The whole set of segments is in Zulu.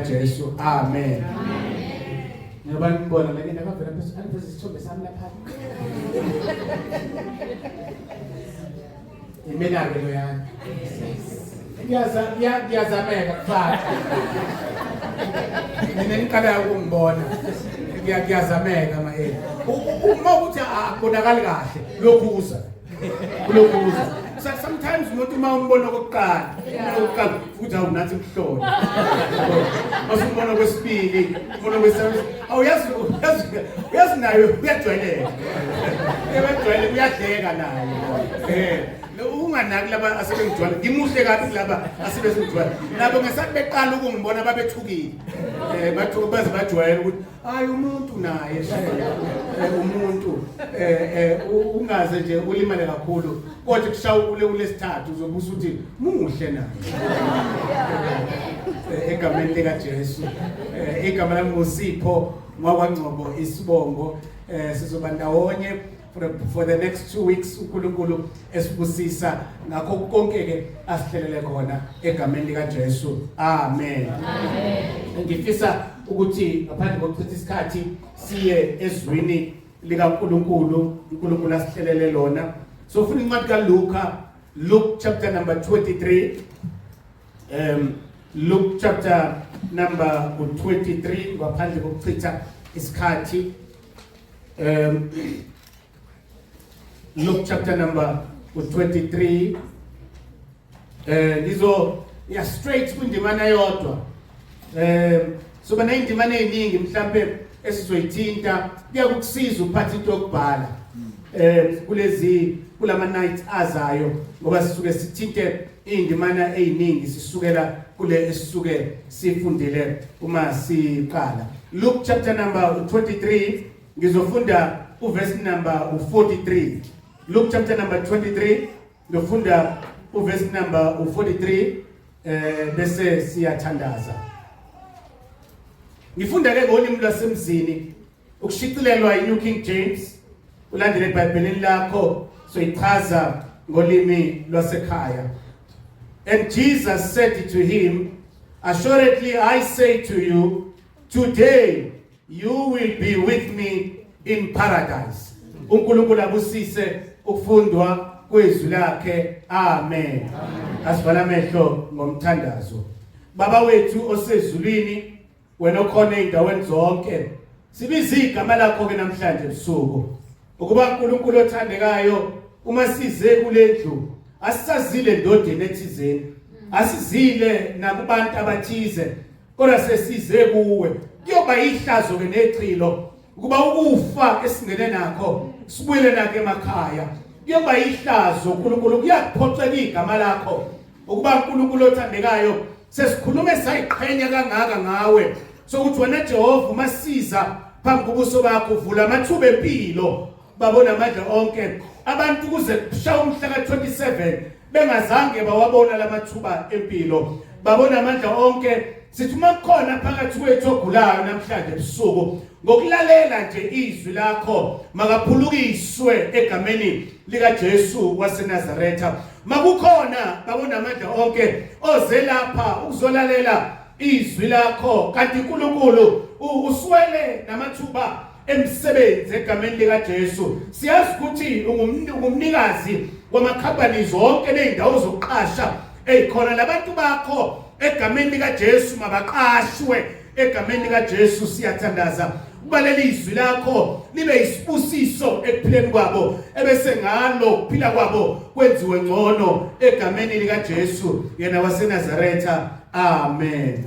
Jesu amen. Ngoba ngibona leke nakavela phezulu angiveze isithombe sami lapha. Imina ke loyana. Ngiyaza ngiyazameka kufaka. Mina ngiqala ukungibona. Ngiyazameka ma eh. Uma ukuthi akubonakali kahle lokhuza. Kulokhuza. Sometimes umuntu uma umbona okokuqala, okokuqala futhi awunathi umhlolo. Masumbona kwesibili, umbona kwesibili, awuyazi uyazi uyazi naye uyajwayeleka. Uyajwayeleka uyadleka naye. Eh unganaki laba asebengijwayele ngimuhle kabi kulaba asebengijwayele nabo ngesathi beqala ukungibona babethukile eh bathuka baze bajwayele ukuthi hayi umuntu naye eh, umuntu eh, eh ungaze nje ulimale kakhulu kodwa kushaya ule ulesithathu uzobusa ukuthi muhle naye egameni lika Jesu igama lami nguSipho ngwakwaNgcobo isibongo sizoba ndawonye for the next 2 weeks uNkulunkulu esibusisa ngakho konke ke asihlelele khona egameni lika Jesu amen amen ngifisa ukuthi ngaphandle kokuchitha isikhathi siye ezwini likaNkulunkulu uNkulunkulu asihlelele lona so ufuna incwadi kaLuka Luke chapter number 23 Luke chapter number 23 ngaphandle kokuchitha isikhathi Luke chapter number 23 ngizo ya straight kwindimana yodwa so bana indimana eziningi mhlambe esizoyithinta kuyakukusiza ukuphatha into yokubhala kulezi kulama nights azayo ngoba sisuke sithinte indimana eziningi sisukela kule esisuke sifundile uma siqala Luke chapter number 23 ngizofunda uverse number 43 Luke chapter number 23 ngizofunda uverse number 43 bese siyathandaza ngifunda ke ngolimi lwasemzini ukushicilelwa iNew King James ulandele eBhayibhelini lakho so ichaza ngolimi lwasekhaya And Jesus said to him, assuredly I say to you, today you will be with me in paradise. uNkulunkulu abusise ukufundwa kwezwi lakhe. Amen. Asivala amehlo ngomthandazo. Baba wethu osezulwini, wena okhona ezindaweni zonke, sibiza igama lakho ke namhlanje ebusuku. Ukuba uNkulunkulu othandekayo uma size kulendlu asisazile ndodeni ethizeni, asizile nakubantu abathize, kodwa sesize kuwe. Kuyoba ihlazo ke nechilo ukuba ukufa esingene nakho sibuyele nakho emakhaya. Kuyoba ihlazo uNkulunkulu, kuyakuphoxeka igama lakho ukuba uNkulunkulu othandekayo sesikhulume sayiqhenya kangaka ngawe sokuthi wena Jehova uma siza phambi kobuso bakho uvula amathuba empilo babona amandla onke abantu kuze kushaya umhla ka-27 bengazange bawabona lamathuba empilo babona amandla onke sithi uma kukhona phakathi kwethu ogulayo namhlanje ebusuku ngokulalela nje izwi lakho makaphulukiswe egameni likaJesu waseNazaretha makukhona babona amandla onke oze lapha ukuzolalela izwi lakho kanti uNkulunkulu uswele namathuba emsebenzi egameni likaJesu siyazi ukuthi ungumnikazi wamakhampani zonke nezindawo zokuqasha ezikhona labantu bakho egameni likaJesu mabaqashwe egameni likaJesu siyathandaza ukuba leli izwi lakho libe isibusiso ekuphileni kwabo ebese ngalo kuphila kwabo kwenziwe ngcono egameni likaJesu yena waseNazaretha amen.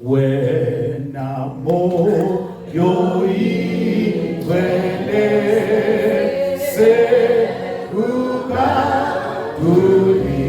Wena moyo ingcwele sekuka tulindile.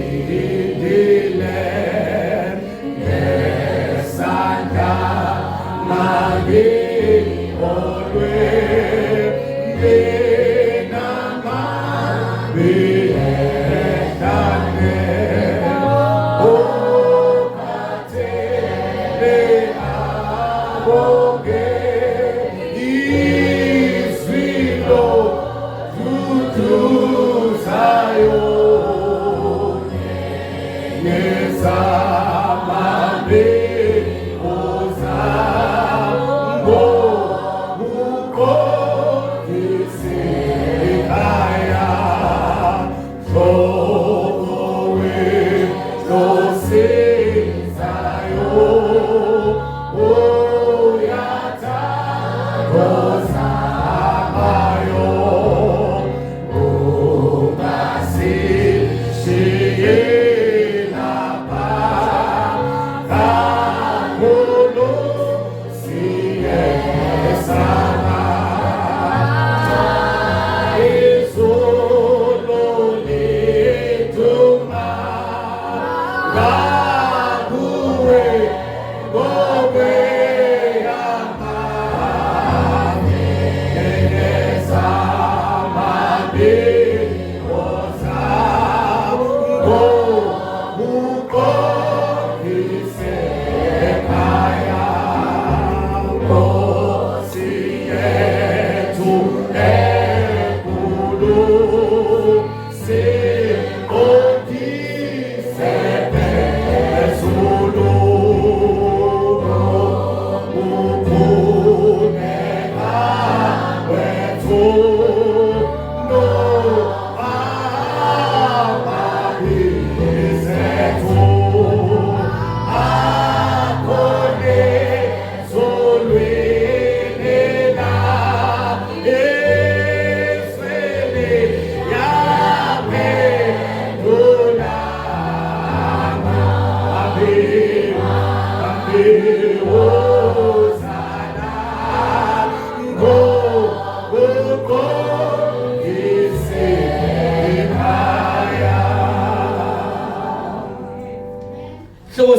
Sihloko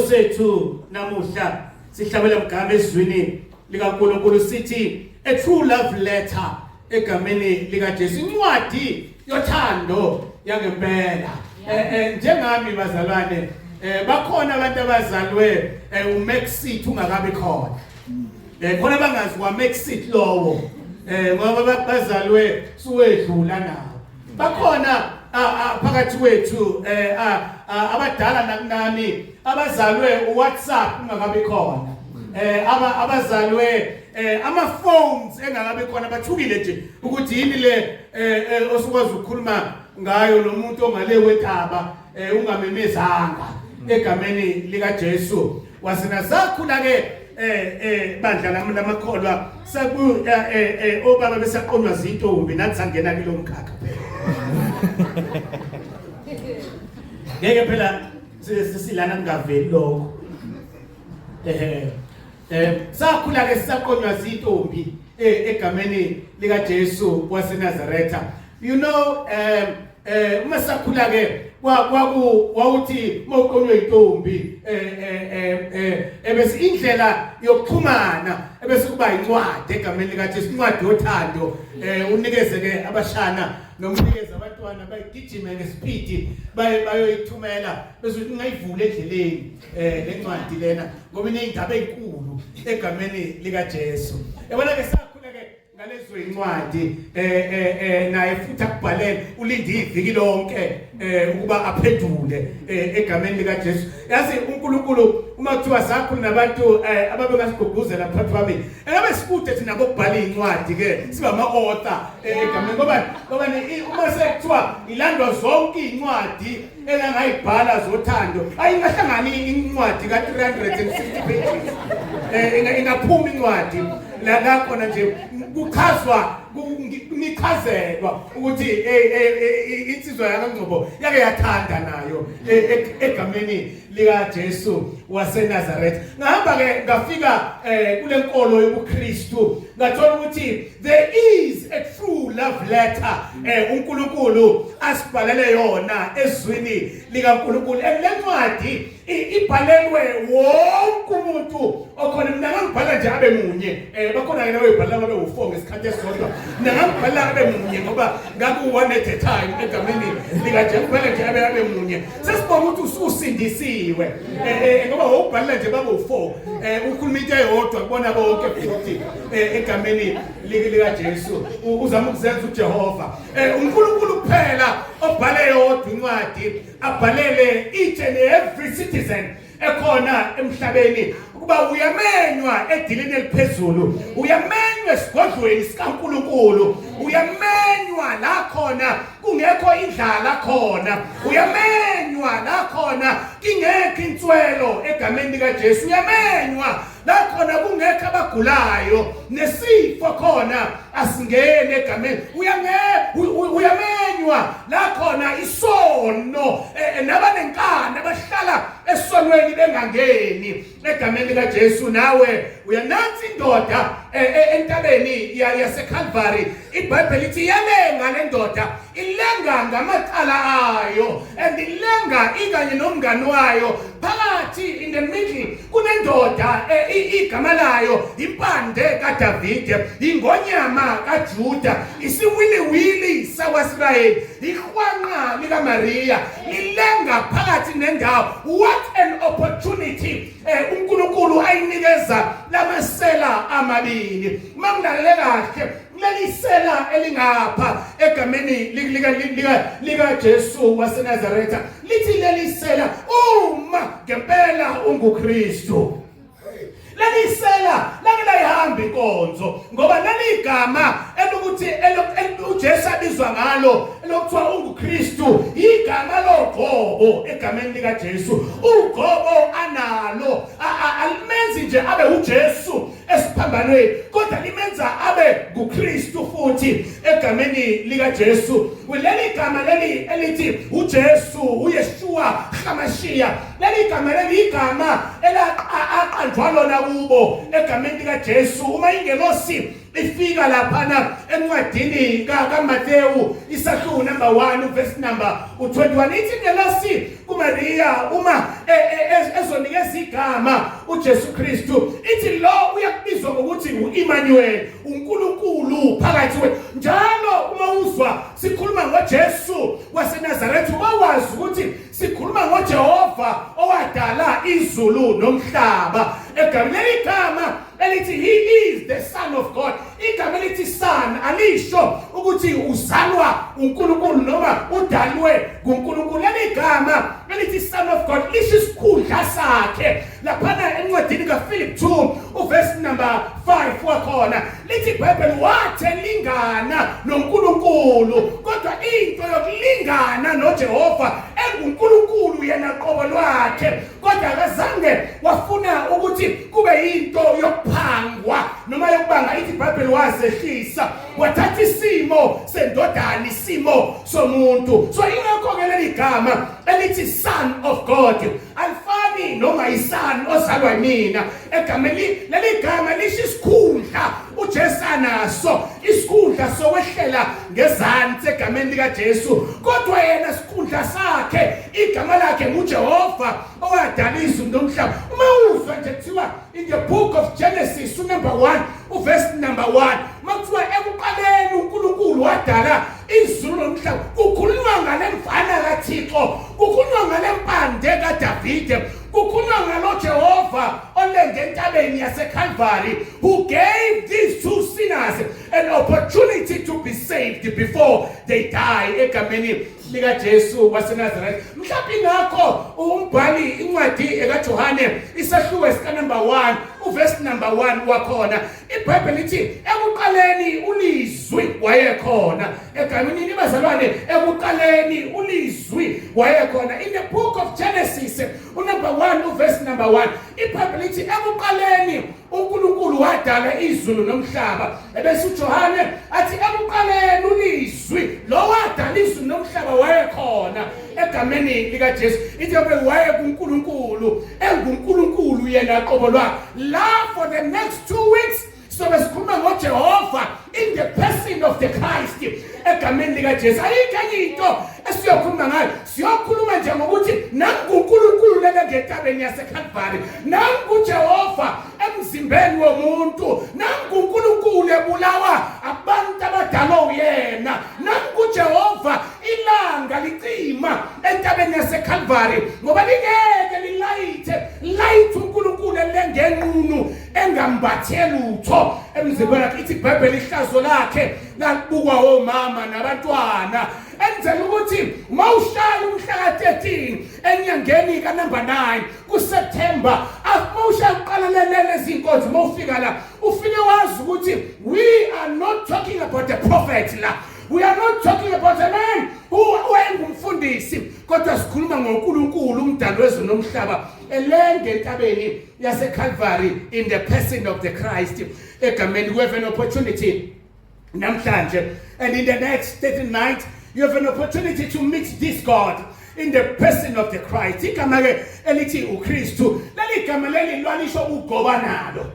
sethu namuhla sihlabela mgama ezwini likaNkulunkulu sithi a true love letter egameni likaJesu, incwadi yothando yangempela. Njengami bazalwane, bakhona abantu abazalwe uMexit ungakabi khona. Khona bangazi kwa Mexit lowo, ngoba bazalwe suwedlula nawo. Bakhona phakathi kwethu abadala nakunami abazalwe uWhatsApp ungakabi khona, abazalwe ama phones engakabi khona. Bathukile nje ukuthi yini le osukwazi ukukhuluma ngayo nomuntu ongale wentaba ungamemezanga, egameni lika Jesu wasenazakhula ke bandla lami lamakholwa saku obaba besaqonywa zintombi, nathi sangena kulo mkhakha phela. Ngeke phela silana kungaveli lokho. Sakhula ke sisaqonywa zintombi egameni lika Jesu waseNazaretha. Uma sakhula ke kwaku wawuthi mawuqonywe intombi ebese indlela yokuxhumana ebese kuba incwadi egameni lika Jesu, incwadi yothando, unikeze ke abashana noma unikeze abantwana bayigijime ngespeed baye bayoyithumela, bese uthi ungayivula endleleni lencwadi lena ngoba ineyindaba ezinkulu egameni lika Jesu. Yabona ke, sakhula ke ngalezo incwadi, naye futhi akubhalele, ulinde iviki lonke ukuba aphendule egameni lika Jesu. Yazi uNkulunkulu, uma kuthiwa sakhula nabantu ababengasigqugquzela phakathi kwami, engabe sikude thina kokubhala incwadi ke, siba ama author egameni, ngoba uma sekuthiwa ilandwa zonke incwadi engangayibhala zothando, ayingahlangani incwadi ka 360 pages, ingaphuma incwadi la khona nje kuchazwa, nichazelwa ukuthi insizwa yakaNgcobo yake yathanda nayo egameni lika Jesu waseNazaretha. Ngahamba ke ngafika kule nkolo yobuKristu, ngathola ukuthi there is a true love letter uNkulunkulu asibhalele yona ezwini likaNkulunkulu, and lencwadi ibhalelwe wonke umuntu okhona. Mina ngangibhala nje abe munye, bakhona ke nawe babe u4 ngesikhathi esisodwa. Mina ngangibhala abe munye ngoba ngaku one at a time egameni likaJesu, ngibhala nje abe munye. Sesibonga ukuthi ususindisiwe, ngoba wawubhalela nje babe u4, ukhuluma into eyodwa kubona bonke futhi egameni lika Jesu, uzama ukuzenza uJehova. uNkulunkulu kuphela obhale yodwa incwadi, abhalele each and every citizen ekhona emhlabeni ukuba uyamenywa edilini eliphezulu, uyamenywa esigodlweni sikaNkulunkulu, uyamenywa la khona kungekho indlala khona, uyamenywa la khona kingekho inswelo egameni lika Jesu, uyamenywa la khona kungekho abagulayo nesifo khona asingene egameni. Uyamenywa la khona isono nabanenkani abahlala esonweni bengangeni egameni lika Jesu. Nawe uyanansi indoda entabeni yaseCalvary, iBhayibheli ithi iyalenga le ndoda, ilenga ngamacala ayo and ilenga ikanye nomngani wayo. Phakathi, in the middle, kunendoda, igama layo impande kaDavide, ingonyama kaJuda, isiwiliwili sakwaIsrayeli, ihwanqa likaMaria, lilenga phakathi nendawo. What an opportunity uNkulunkulu ayinikeza lamasela amabili. Mangilalele kahle, kuleli sela elingapha egameni lika Jesu waseNazaretha lithi leli sela, "Uma ngempela unguKristu." Leli sela lake layihamba inkonzo, ngoba leli gama elokuthi uJesu abizwa ngalo elokuthiwa unguKristu igama logcobo egameni lika Jesu. Ugcobo analo alimenzi nje abe uJesu esiphambanweni, kodwa limenza abe nguKristu futhi egameni lika Jesu. Leli gama leli elithi uJesu, uYeshua HaMashiach, leli Leli gama leli igama elaqanjwa lona kubo egameni likaJesu. Uma ingelosi ifika laphana encwadini kaMathewu isahluko number 1 verse number u21, ithi ingelosi kuMaria uma ezonikeza igama uJesu Kristu, ithi lo uyakubizwa ngokuthi uEmmanuel, uNkulunkulu phakathi kwethu. Njalo uma uzwa sikhuluma ngoJesu waseNazaretha, wawazi ukuthi sikhuluma ngoJehova owadala izulu nomhlaba. Egameni leli gama elithi he is the son of God, igama elithi son alisho ukuthi uzalwa uNkulunkulu noma udalwe nguNkulunkulu. Leli gama elithi son of God lisho isikhundla sakhe. Laphana encwadini kaPhilip 2 uverse number 5 wakhona lithi iBhayibheli wathe lingana noNkulunkulu, kodwa into yokulingana noJehova enguNkulunkulu yena qobo lwakhe, kodwa akazange wafuna ukuthi kube into yokuphangwa noma yokubanga. Ithi iBhayibheli wazehlisa wathatha isimo sendodana, isimo somuntu. So ingakho ke leli gama elithi son of God alifani noma isani ozalwa yimina. Egameni leli gama lisho isikhundla uJesu anaso, isikhundla sokwehlela ngezansi egameni likaJesu, kodwa yena isikhundla sakhe, igama lakhe nguJehova owadala izulu nomhlaba. Uma uzwa nje kuthiwa in the book of Genesis number 1 uverse number 1, makuthiwa ekuqaleni uNkulunkulu wadala izulu nomhlaba, kukhulunywa ngale mfana kaThixo, kukhulunywa ngale mpande kaDavide, kukhulunywa ngalo Jehova olenge entabeni yaseCalvary, who gave these two sinners an opportunity to be saved before they die, egameni likaJesu waseNazaretha. Mhlawumbe ngakho umbhali incwadi ekaJohane isahluko sika number 1 uverse number 1 wakhona, iBhayibheli lithi ekuqaleni ulizwi wayekhona. Egameni bazalwane, ekuqaleni ulizwi wayekhona. In the book of Genesis unumber 1 uverse number 1, iBhayibheli lithi ekuqaleni uNkulunkulu wadala izulu nomhlaba. Ebese uJohane athi ekuqaleni ulizwi lo wadala izulu nomhlaba wayekhona, egameni likaJesu. Ithi yobe waye kuNkulunkulu, enguNkulunkulu yena qobo lwakhe. La for the next 2 weeks sobe sikhuluma ngoJehova in the person of the Christ, egameni likaJesu. Ayikho enye into esiyokhuluma ngayo, siyokhuluma nje ngokuthi nangu uNkulunkulu lele ngentabeni yaseCalvary, nangu uJehova emzimbeni womuntu, nangu uNkulunkulu ebulawa abantu abadalwa uyena, nangu uJehova ilanga licima entabeni yaseCalvary ngoba lingeke lilayithe light uNkulunkulu elengenqunu engambathe lutho emzimbeni wakhe. Ithi iBhayibheli ihlazo lakhe lalibukwa omama nabantwana, enzela ukuthi mawushaya umhla ka-13 enyangeni ka-number 9 kuSeptember, mawushaya uqala lezi zinkonzo, mawufika la ufike wazi ukuthi we are not talking about a prophet la, we are not talking about a man owayengumfundisi, kodwa sikhuluma ngoNkulunkulu umdali wezulu nomhlaba elenge entabeni yaseCalvary in the person of the Christ. Egameni, we have an opportunity namhlanje, and in the next 30 nights you have an opportunity to meet this God in the person of the Christ. Igama ke elithi uKristu, leli gama leli lwalisho ugoba nalo.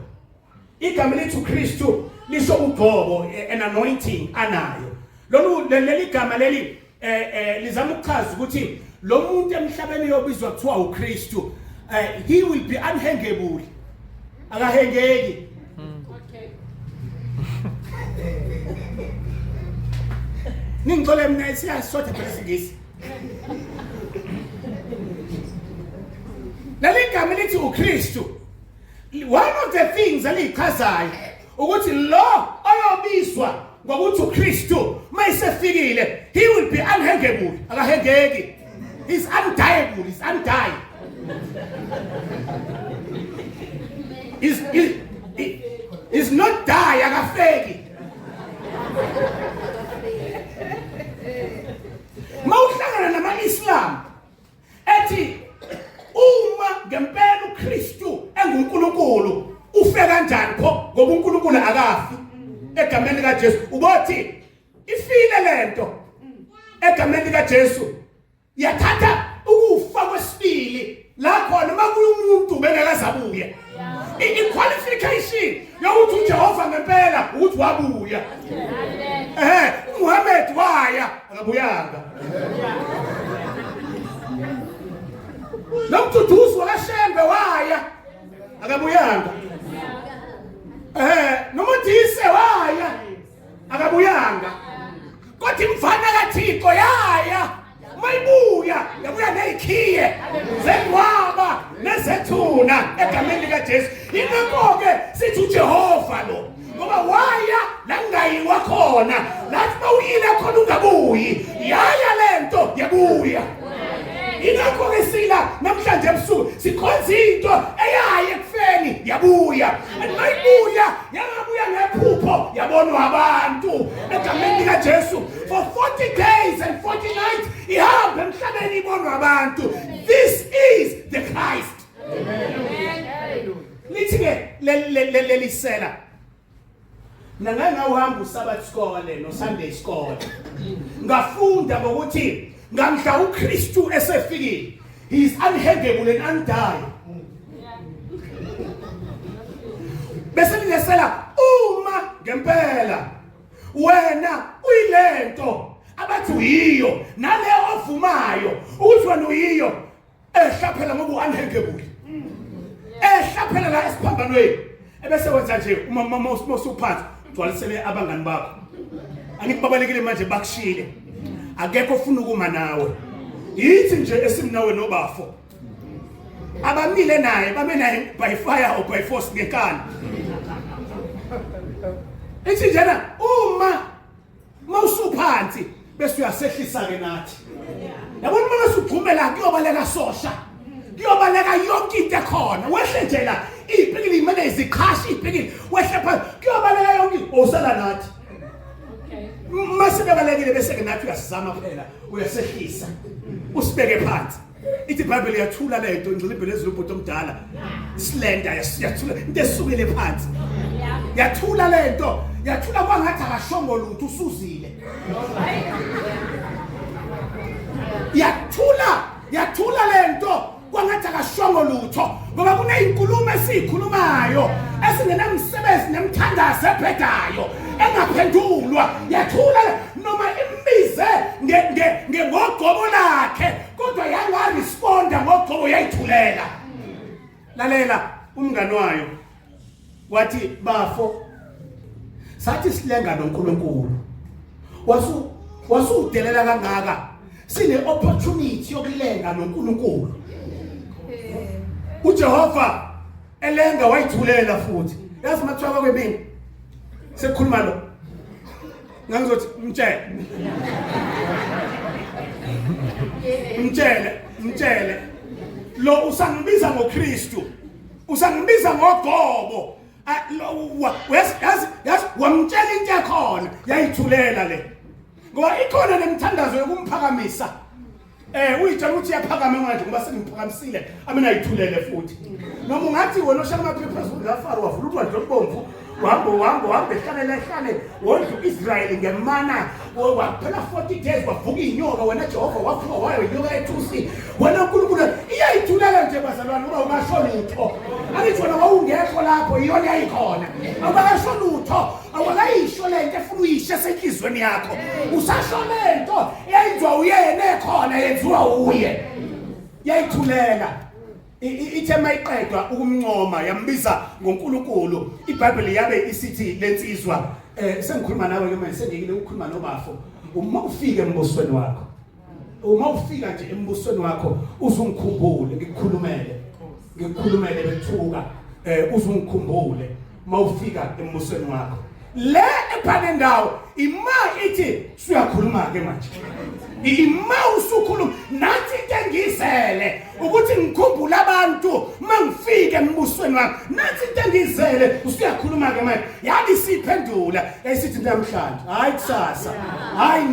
Igama elithi uKristu lisho ugcobo, an anointing anayo. Lolu leli gama leli lizama ukuchaza ukuthi lo muntu emhlabeni yobizwa kuthiwa uKristu, he will be unhangable, akahengeki. Ningixole mina, siyasotha phela isingisi. Leli gama lithi uKristu, one of the things elichazayo ukuthi lo oyobizwa ngokuthi uKristu mayisefikile, he will be unhangable, akahengeki, he's undiable, he's undying, is not die, akafeki. Mawuhlangana nama-Islam ethi uma ngempela uKristu enguNkulunkulu, ufe kanjani pho, ngoba uNkulunkulu akafi? Egameni likaJesu ubothi ifile lento, egameni likaJesu yathatha ukufa kwesibili. La khona uma kuya umuntu bengekazabuye. I-qualification yokuthi uJehova ngempela ukuthi wabuya. Amen. uMuhammad waya akabuyanga. Nomduduzi wakaShembe waya akabuyanga. Nomodise waya akabuyanga. Kodwa imfana kaThixo yaya mayibuya yabuya nezikhiye zengwaba nezethuna egameni likaJesu. Ingakho ke sithi uJehova lo ngoba waya la kungayiwa khona lathi bawuyile khona ungabuyi yaya lento yabuya. Ingakho ke sila namhlanje ebusuku sikhonza into eyaye ekufeni yabuya. And mayibuya yangabuya ngephupho yabonwa abantu egameni likaJesu for 40 days and 40 nights ihambe emhlabeni ibonwa abantu. This is the Christ. Lithi ke lelisela mina ngake ngawuhamba uSabbath skole no Sunday skole ngafunda ngokuthi ngamhla uKristu esefikile he is unhangable and undying. Bese linesela uma ngempela wena uyilento abathi uyiyo nale ovumayo ukuthi wena uyiyo ehla phela ngoba u-unhangable ehla phela la esiphambanweni ebese wenza nje uma usuphansi ugcwalisele abangani bakho angithi babalekile manje bakushile akekho ofuna ukuma nawe yithi nje esimnawe nobafo abamile naye bame naye by fire or by force ngenkani ithi njena uma mawusuphansi bese uyasehlisa ke nathi yabona uma usugxumela kuyobaleka sosha kuyobaleka yonke into ekhona wehle nje la iy'pikili imane ziqhasha iy'pikili wehle phansi kuyobaleka yonke usala nathi mase bebalekile bese-ke nathi uyasizama phela uyasehlisa usibeke phansi. Ithi iBhayibheli yathula lento ingxilibhe lezulu ubhuti omdala slender yathula into esukele phansi yathula lento yathula kwangathi akashongo lutho usuzile yathula yathula lento kwangathi akashongo lutho ngoba kunezinkulumo esizikhulumayo esingenamsebenzi nemthandazo ebhedayo engaphendulwa yathula noma imbize ngogcobo lakhe kodwa yangaresponda ngogcobo yayithulela. Lalela umngani wayo wathi bafo sathi silenga noNkulunkulu wasu wasudelela kangaka sine opportunity yokulenga noNkulunkulu. uJehova elenga wayithulela futhi yazi mathiwa kwemini sekukhuluma lo ngangizothi mtshele mtshele mtshele lo usangibiza ngoKristu usangibiza ngogobo yazi yazi wamtshela into ekhona yayithulela le ngoba ikhona nemthandazo yokumphakamisa. Uyitshela ukuthi iyaphakama manje ngoba sengiphakamisile amina ayithulele futhi. Noma ungathi wena oshaya amaphepha phezulu kaFaro wavula ulwandle olubomvu wahamba wahamba wahamba ehlale lehlale wondla uIsrayeli ngemana waphela 40 days wavuka inyoka wena Jehova wavuka wayo inyoka ethusi wena uNkulunkulu iyayithulela nje bazalwane uba ungasho lutho angithi wena wawungekho lapho iyona yayikhona awukasho lutho awukayisho lento efuna uyisho esenhlizweni yakho usasho lento eyenziwa uyena ekhona yenziwa uye yayithulela ithe mayiqedwa ukumncoma yambiza ngoNkulunkulu iBhayibheli yabe isithi lensizwa sengikhuluma nawe ke manje sengiyekile ukukhuluma nobafo uma ufika embusweni wakho uma ufika nje embusweni wakho uzungikhumbule ngikukhulumele ngikukhulumele bethuka uzungikhumbule uma ufika embusweni wakho le ephane ndawo ima ithi suyakhuluma ke manje ima usukhuluma nathi into engizele ukuthi ngikhumbule abantu mangifike embusweni wami nathi into engizele usuyakhuluma ke manje yabe isiphendula yayisithi namhlanje hayi kusasa hayi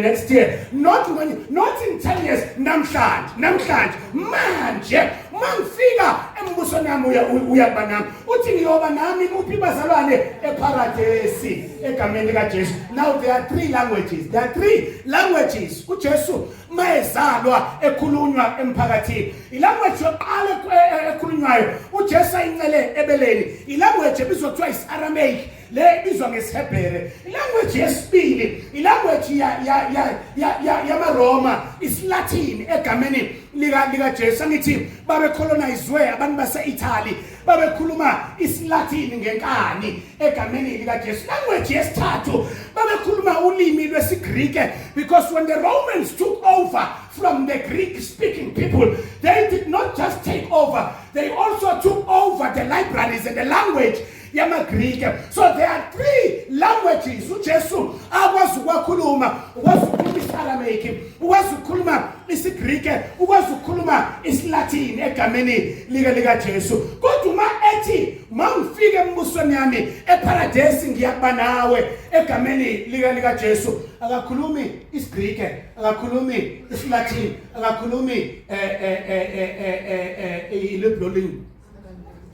next year not when not in 10 years namhlanje namhlanje manje. Uma ngifika embusweni wami uyakuba nami. Uthi ngiyoba nami kuphi bazalwane? Eparadesi egameni likaJesu. Now there are three languages. There are three languages. UJesu mayezalwa ekhulunywa emphakathini. Ilanguage yokuqala ekhulunywayo uJesu ayincele ebeleni. Ilanguage ebizwa kuthiwa isiAramaic. Le ibizwa ngesiHebhere. Ilanguage yesibili, ilanguage ya ya ya ya yamaRoma, isiLatin egameni lika lika Jesu. Angithi babe colonizwe abantu base-Italy, babekhuluma isiLatin ngenkani egameni lika Jesu. Language yesithathu, babekhuluma ulimi lwesiGrike, because when the Romans took over from the Greek speaking people, they did not just take over, they also took over the libraries and the language yamaGrike. So there are three languages uJesu akwazi ukwakhuluma. Ukwazi ukukhuluma isiAramaic, ukwazi ukukhuluma isiGrike, ukwazi ukukhuluma isiLatin egameni lika likaJesu. Kodwa uma ethi mangifike embusweni yami eParadesi ngiyakuba nawe egameni lika likaJesu, akakhulumi isiGrike, akakhulumi isiLatin, akakhulumi eh eh eh eh eh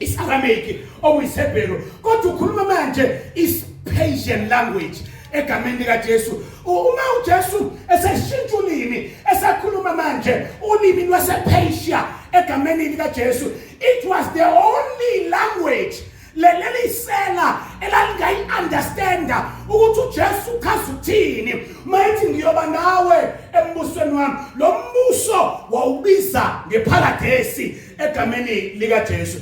isiAramaic okuyisiHebheru, kodwa ukhuluma manje isiPersian language egameni likaJesu. Uma uJesu eseshintsha ulimi, esakhuluma manje ulimi lwasePersia egameni likaJesu, it was the only language leli sela elalingayi-understanda ukuthi uJesu uchaza ukuthini mayethi ngiyoba nawe embusweni wami. Lo mbuso wawubiza ngeparadesi egameni likaJesu.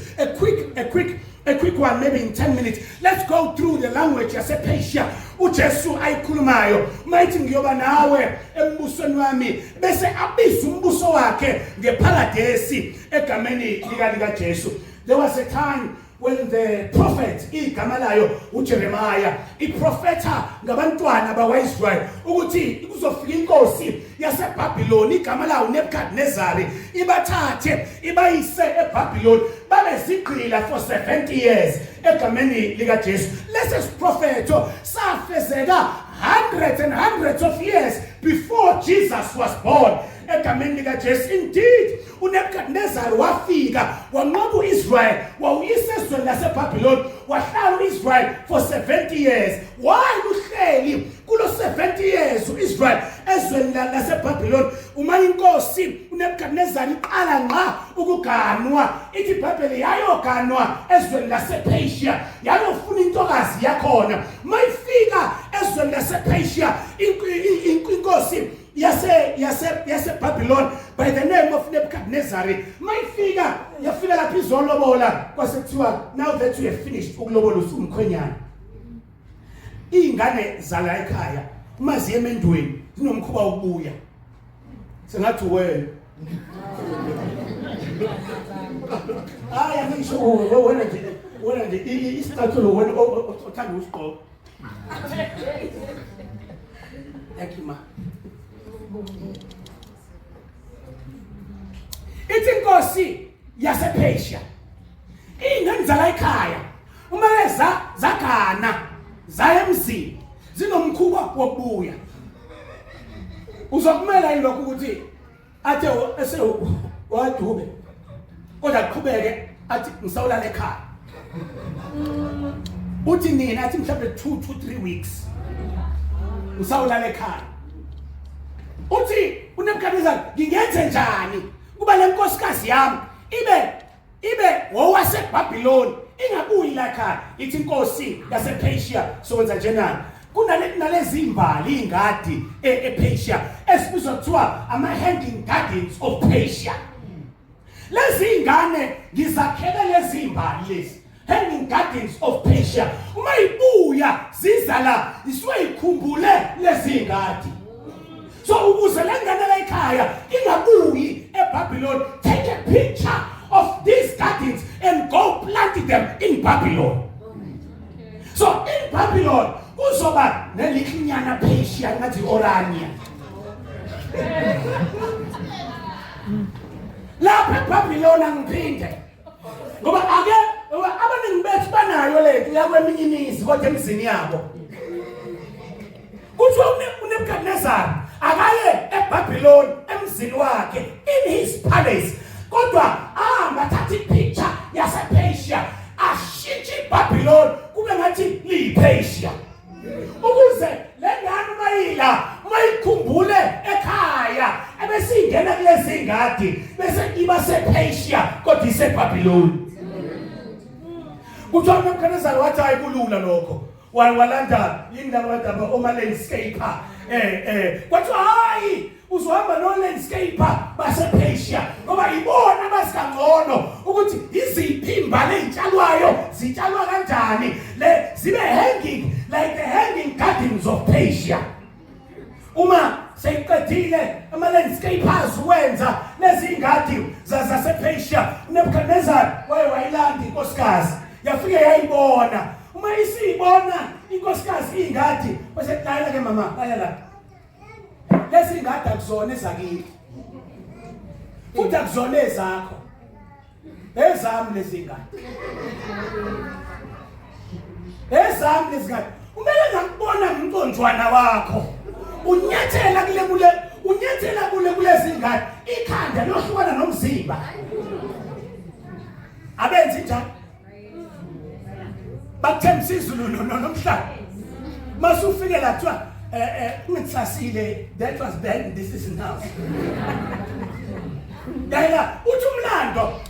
A quick one, maybe in 10 minutes, let's go through the language yasePersia uJesu ayikhulumayo mayithi ngiyoba nawe embusweni wami, bese abiza umbuso wakhe ngeparadesi egameni lika likaJesu. There was a time when the prophet igama layo uJeremiah iprofeta ngabantwana bakwaIsrael ukuthi kuzofika inkosi yaseBabylon igama layo Nebuchadnezzar, ibathathe ibayise eBabylon babe zigqila for 70 years egameni likaJesu. Lesi siprofeto safezeka hundreds and hundreds of years before Jesus was born egameni likaJesu. Indeed, uNebuchadnezzar wafika wanqoba uIsrael, wawuyisa ezweni laseBabylon, wahlala uIsrael for 70 years. Why uhleli kulo 70 years uIsrael ezweni laseBabylon? Uma inkosi uNebuchadnezzar iqala nqa ukuganwa, ithi iBhayibheli yayoganwa ezweni lasePersia, yayofuna intokazi yakhona. Mayifika ezweni lasePersia, inkosi yase yase yaseBabylon by the name of Nebuchadnezzar, mayifika yafika lapha izolobola, kwase kuthiwa, "Now that you have finished ukulobola, usumkhwenyana." Izingane zala ekhaya uma ziye emendweni zinomkhuba wokubuya sengathi wena, hayi, angisho wena nje, wena nje isicathulo wena othanda usigqoka. Thank you, ma. Ithi inkosi yasePersia, ingane zala ekhaya uma eza zagana zaya emzini zinomkhuba wokubuya. Uzokumela yini lokho ukuthi athe ese wadube kodwa aqhubeke athi ngisawulala ekhaya? Uthi nina athi mhlawumbe 2 to 3 weeks ngisawulala ekhaya. Uthi uNebuchadnezzar, ngingenze njani kuba le nkosikazi yami ibe ngowaseBhabhiloni, ingabuyi la ekhaya? Ithi inkosi yasePersia, sokwenza njenani? Kunale nalezi imbali ingadi ePersia esibizwa kuthiwa ama hanging gardens of Persia. Lezi ingane ngizakhele lezi imbali, lezi hanging gardens of Persia, uma ibuya ziza la isuke ikhumbule lezi ingadi. So ukuze le ngane la ekhaya ingabuyi eBabylon, take a picture of these gardens and go plant them in Babylon. So in Babylon kuzoba nelitlinyana Persia ngathi Orania. Lapha eBabylon, angiphinde ngoba ake ngoba abaningi bethu banayo lento yakweminye imizi, kodwa emzini yabo kuthiwa uNebuchadnezzar akaye eBabylon emzini wakhe, in his palace, kodwa ahambe eBabiloni. Kuthiwa uNebukadnezar wathi, "Hayi, kulula lokho." Walanda yini laba bantu aba oma landscaper? Kwathiwa, "Hayi, uzohamba no landscaper basePersia, ngoba ibona basikangcono ukuthi iziphi imbali ezitshalwayo, zitshalwa kanjani, le zibe hanging like the hanging gardens of Persia." Uma seyiqedile ama-landscapers wenza lezi ngadi zasePersia, uNebuchadnezzar waye wayilanda inkosikazi, yafike yayibona. Uma isiyibona inkosikazi ingadi, bese lalela ke mama, lalela, lezi ngadi akuzona ezakini futhi akuzona ezakho, ezami lezi ngadi, ezami lezi ngadi. Umele ngakubona ngumconjwana wakho unyathela kule unyathela kulezi ngadi, ikhanda liyohlukana nomzimba." Abenzi njalo, bakuthembisa izulu nomhlaba, masufike la kuthiwa ungithasile. That was then, this is now. Yayila uthi umlando,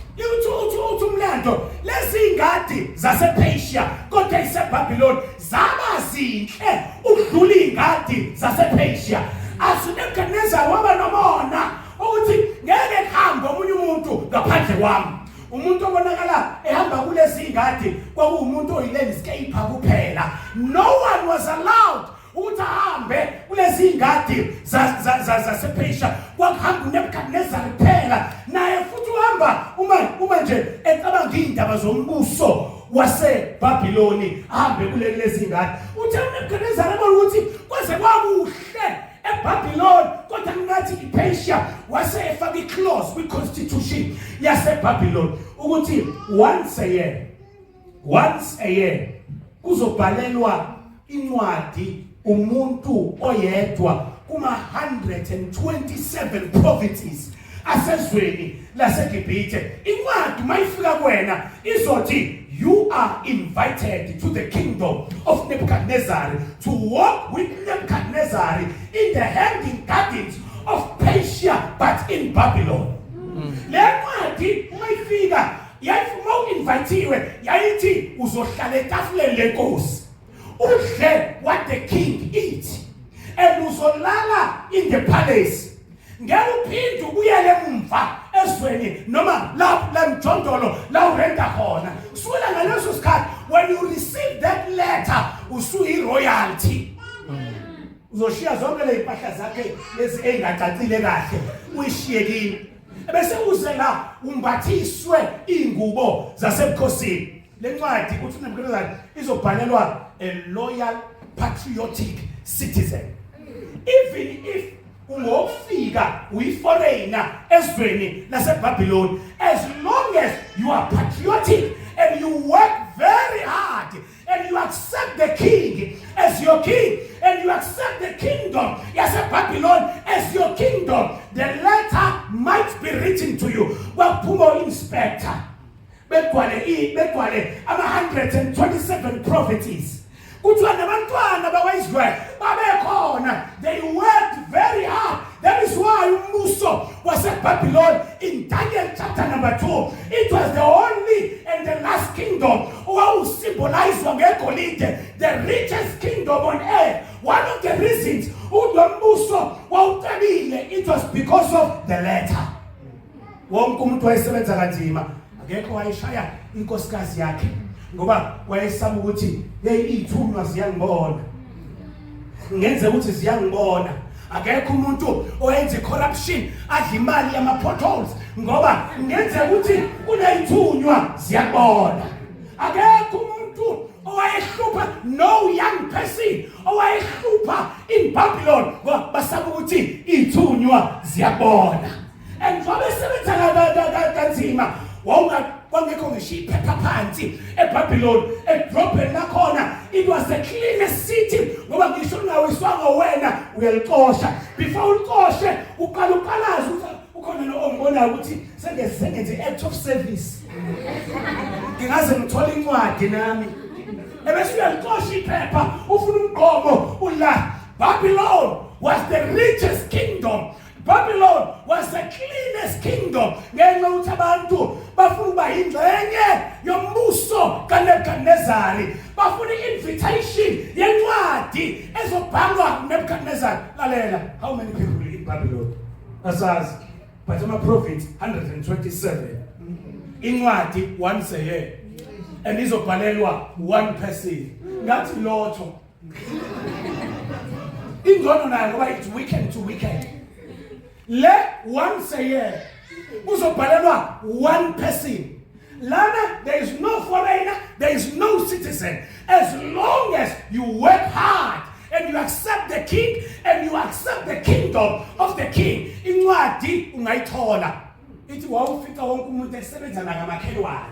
uthi umlando, lezi ngadi zasePersia kodwa iseBabylon zaba zinhle ukudlula ingadi zasePersia. AsuNebukadnezar waba nomona ukuthi ngeke kuhambe omunye umuntu ngaphandle kwami. Umuntu obonakala ehamba kulezi ngadi kwakuwumuntu oyi-landscaper kuphela. No one was allowed ukuthi ahambe kulezi ngadi zasePersia. Kwakuhamba uNebukadnezar kuphela, naye futhi uhamba uma nje ecabanga iy'ndaba zombuso waseBhabhiloni, ahambe kule lezi ngadi. Uthe uNebukadnezar ebona ukuthi kwaze kwakuhle eBabylon kodwa kungathi iPersia, wase efaka iclause kwi-constitution yaseBabylon ukuthi once a year, once a year, kuzobhalelwa incwadi umuntu oyedwa kuma 127 provinces asezweni laseGibhithe. Incwadi mayifika kuwena izothi, "You are invited to the kingdom of Nebuchadnezzar to walk with Nebuchadnezzar in the hanging gardens of Persia, but in Babylon." Le ncwadi uma ifika yayifuma u-invithiwe, yayithi uzohlala etafuleni lenkosi, udle what the king eat, and uzolala in the palace. Ngeke uphinde ubuyele emumva ezweni noma la mjondolo la urenta khona. Kusukela ngaleso sikhathi, when you receive that letter, usuyi-royalty. Uzoshiya zonke le mpahla zakhe lezi ey'ngacacile kahle, uyishiye kini, ebese uze la umbathiswe iy'ngubo zasebukhosini. Le ncwadi, uthi uNebukadnezar, izobhalelwa a loyal patriotic citizen, even if ungofika uyiforeigner ezweni laseBabylon. As long as you are patriotic and you work very hard and you accept the king as your king and you accept the kingdom yaseBabylon as your kingdom, the letter might be written to you. Kwakuphuma inspector begcwale ama-127 provinces. Kuthiwa nabantwana bakwa-Israel babekhona. They worked very hard. That is why umbuso waseBabylon in Daniel chapter number 2, it was the only and the last kingdom owawusymbolizwa ngegolide, the richest kingdom on earth. One of the reasons ukuthi lo mbuso wawucebile, it was because of the letter. Wonke umuntu wayesebenza kanzima. Akekho wayeshaya inkosikazi yakhe ngoba wayesaba ukuthi, "Hey, iy'thunywa ziyangibona, ngenze ukuthi ziyangibona." Akekho umuntu oyenza i-corruption, adla imali yama-potholes, ngoba ngenze ukuthi kuney'thunywa ziyakubona. Akekho umuntu owayehlupha, no young person owayehlupha in Babylon, ngoba basaba ukuthi iy'thunywa ziyakubona. And njengoba esebenza kanzima, wawunga kwangekho ngisho iphepha phansi eBabylon, edrobheni lakhona. It was the cleanest city, ngoba ngisho ungawiswanga wena uyalicosha. Before ulicoshe, uqala uqalaze ukuthi ukhona lo ongibonayo ukuthi sengenze act of service, ngingaze ngithole incwadi nami, ebese uyalicosha iphepha, ufuna umgqomo ula. Babylon was the richest kingdom. Babylon was the cleanest kingdom ngenxa yokuthi abantu bafuna ukuba yingxenye yombuso kaNebukadnezari, bafuna i-invitation yencwadi ezobhalwa uNebukadnezari. Lalela, how many people in Babylon? Asazi, but ama-province 127, incwadi once a year and izobhalelwa one person. Ngathi lotho ingcono nayo ngoba it's weekend to weekend. Le once a year kuzobhalelwa one person. Lana there is no foreigner, there is no citizen. As long as you work hard and you accept the king and you accept the kingdom of the king, incwadi ungayithola. Ithi wawufica wonke umuntu esebenza nakamakhelwane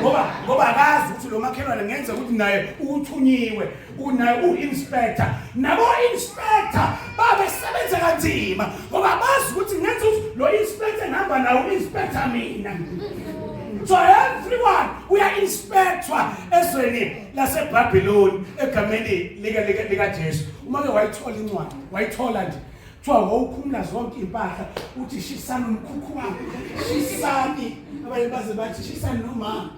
ngoba akazi ukuthi lo makhelwane ngenza ukuthi naye uthunyiwe, unaye u-inspector. Nabo inspector babesebenza kanzima ngoba bazi ukuthi ngenza ukuthi lo inspector ngihamba nawo u-inspector mina. So everyone uya-inspectwa ezweni laseBhabhiloni egameni likaJesu. Uma ke wayithola incwadi, wayithola nje, kuthiwa wawukhumula zonke iy'mpahla, uthi shisani umkhukhu wami, shisani. Abanye baze bathi shisani nomama,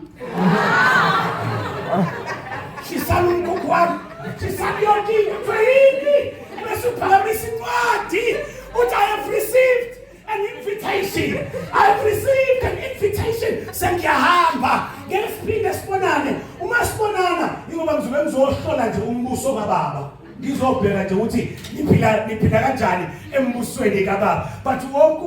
shisani umkhukhu wami, shisani yonke into. Kuthiwa yini? Bese uphakamisa incwadi, uthi, "I have received an invitation, I have received an invitation, sengiyahamba, ngeke siphinde sibonane. Uma sibonana ingoba ngizobe ngizohlola nje umbuso kababa, ngizobheka nje ukuthi niphila kanjani embusweni kababa." But wonke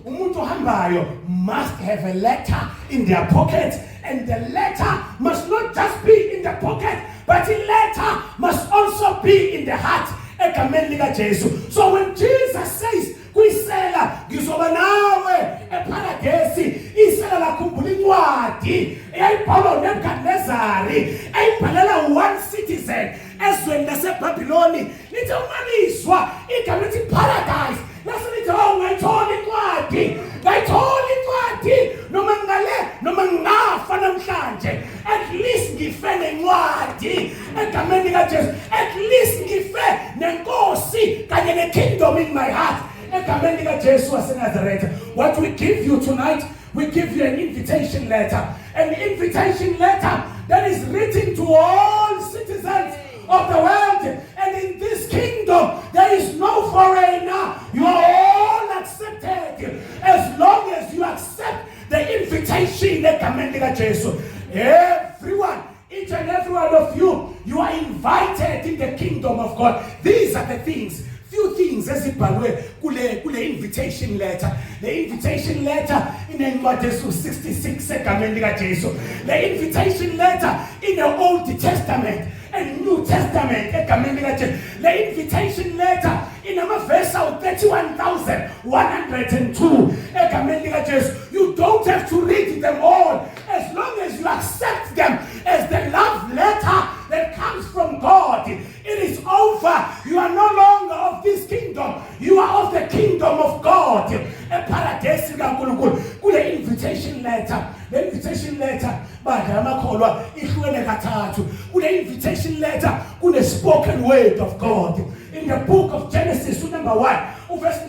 umuntu ohambayo must have a letter in their pocket, and the letter must not just be in the pocket, but the letter must also be in the heart egameni likaJesu. So when Jesus says kwisela, "Ngizoba nawe eparadesi," isela lakhumbula incwadi eyayibhalwa uNebukadnezari eyibhalela one citizen ezweni laseBhabhiloni. Lithi uma lizwa igama lithi paradise, lase lithi, "Oh, ngayithola incwadi, ngayithola incwadi. Noma ngale noma ngingafa namhlanje, at least ngife nencwadi egameni likaJesu. At least ngife nenkosi kanye ne-kingdom in my heart egameni likaJesu waseNazaretha." What we give you tonight, we give you an invitation letter, an invitation letter that is written to all citizens of the world. And in this kingdom there is no foreigner. You are all accepted as long as you accept the invitation egameni likaJesu. Everyone, each and every one of you, you are invited in the kingdom of God. These are the things, few things ezibhalwe kule invitation letter. Le invitation letter inencwadi esu-66 egameni likaJesu. Le invitation letter ine Old Testament and New Testament egameni likaJesu. Le invitation letter inamavesi awu-31,102 egameni likaJesu. You don't have to read them all. As long as you accept them as the love letter that comes from God, it is over. You are no longer of this kingdom, you are of the kingdom of God, eparadesi kaNkulunkulu. Kule invitation letter, le invitation letter, bandla amakholwa, ihlukene kathathu. Kule invitation letter kune spoken word of God. In the book of Genesis, number 1 uverse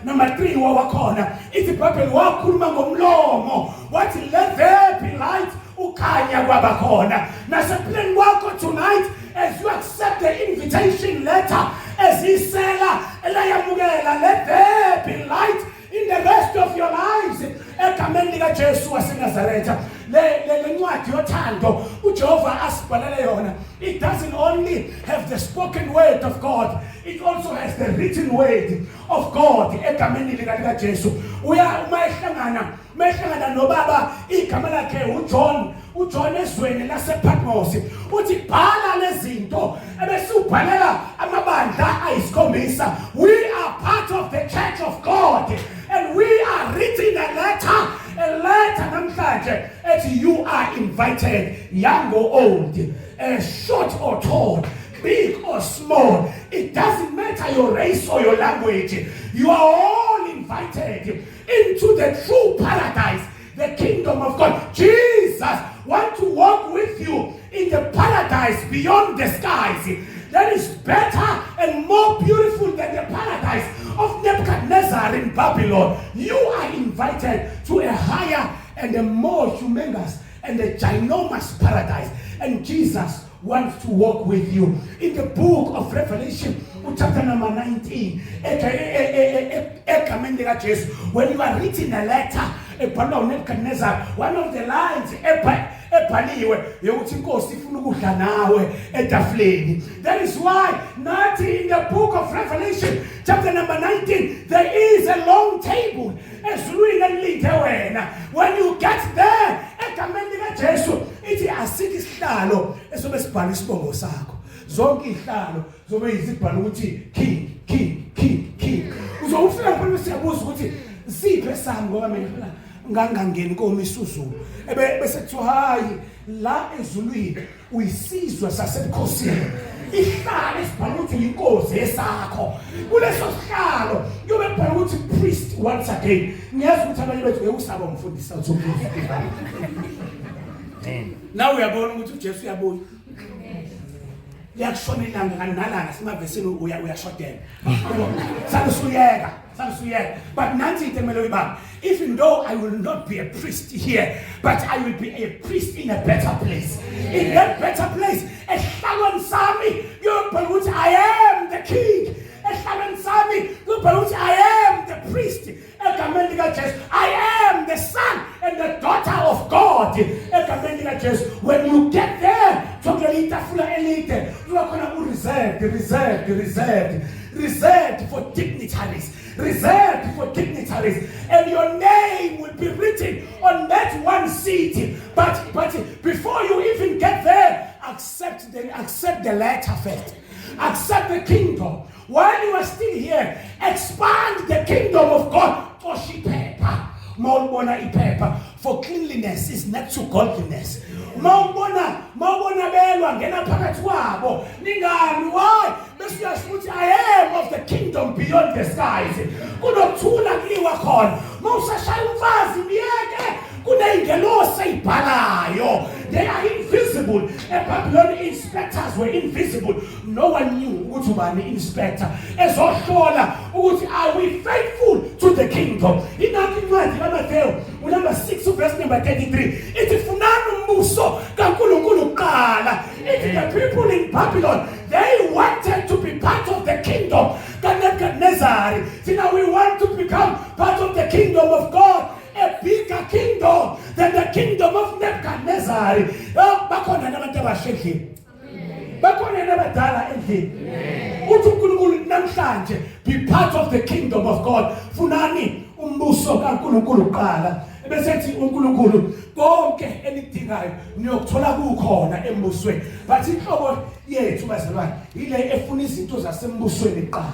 number 3 wawakhona, ithi iBhayibheli wakhuluma ngomlomo wathi, "Let there be light," ukhanya kwaba khona. Nasekuphileni kwakho tonight, as you accept the invitation letter as isela elayamukela, let there be light in the rest of your lives egameni likaJesu waseNazaretha. Le ncwadi yothando uJehova asibhalele yona, it doesn't only have the spoken word of God, it also has the written word of God egameni likaJesu. Uya uma ehlangana nobaba igama lakhe uJohn, uJohn ezweni lasePatmos, uthi, "Bhala lezinto ebese ubhalela amabandla ayisikhombisa." We are part of the church of God and we are written a letter, a letter namhlanje ethi you are invited, young or old, short or tall, big or small, it doesn't matter your race or your language, you are all invited into the true paradise, the kingdom of God. Jesus want to walk with you in the paradise beyond the skies that is better and more beautiful than the paradise of Nebuchadnezzar. Nebuchadnezzar in Babylon. You are invited to a higher and a more humongous and a ginormous paradise, and Jesus wants to walk with you. In the book of Revelation, chapter number 19, egameni likaJesu, when you are written a letter ebhalwa uNebuchadnezzar, one of the lines ebhaliwe yokuthi inkosi ifuna ukudla nawe etafuleni. That is why nathi in the book of Revelation chapter number 19, there is a long table ezulwini elilinde wena. When you get there, egameni likaJesu, ithi asikho isihlalo esobe sibhala isibongo sakho. Zonke izihlalo zobe izibhala ukuthi king, king, king, king. Uzofika lapho, siyabuza ukuthi siphe sami, ngoba mina phela ngangangeni koMisuzulu. Ebe bese kuthiwa hayi, la ezulwini uyisizwe sasebukhosini, ihlalo esibhala ukuthi uyinkosi esakho. Kuleso sihlalo kuyobe kubhala ukuthi priest. Once again, ngiyazi ukuthi abanye bethu ngeke usaba umfundisi awuthi umfundisi. Nawe uyabona ukuthi uJesu uyabuya, liyakushona ilanga, kanti nalana semavesini uyashodela, salusuyeka, salusuyeka. But nansi into emele uyibambe: even though I will not be a priest here, but I will be a priest in a better place. In that better place, esihlalweni sami kuyobhala ukuthi I am the king. Esihlalweni sami kuyobhala ukuthi I am the priest. Egameni likaJesu, I am the son and the daughter of God. Egameni likaJesu, when you get there, kuleli itafula elide kuba khona u-reserved, reserved, reserved, reserved for dignitaries, reserved for dignitaries, and your name will be written on that one seat. But before you even get there, accept the letter first. Accept the kingdom while you are still here. Expand the kingdom of God. Xosha iphepha mawubona iphepha, for cleanliness is next to godliness. Mawubona belwa, ngena phakathi kwabo, ningani. Why? Bese uyasho ukuthi I am of the kingdom beyond the skies. Kunokuthula kuliwa khona. Mawusashaya umfazi, myeke, kuneyingelosi eyibhalayo. They are invisible. EBabylon, inspectors were invisible. No one knew ukuthi ubani inspector ezohlola ukuthi are we faithful to the kingdom. Ingakho incwadi kaMathewu unumber 6 verse number 33 ithi funani umbuso kaNkulunkulu kuqala. Ithi the people in Babylon, they wanted to be part of the kingdom kaNebuchadnezzar. Thina, we want to become part of the kingdom of God, a bigger kingdom than the kingdom of Nebuchadnezzar. Oh, bakhona nabantu abasha endlini? Bakhona nabadala endlini? Uthi uNkulunkulu namhlanje, be part of the kingdom of God. Funani umbuso kaNkulunkulu kuqala, bese ethi uNkulunkulu konke enikudingayo niyokuthola kukhona embusweni. But inhlobo yethu, bazalwane, ile efuna izinto zasembusweni kuqala.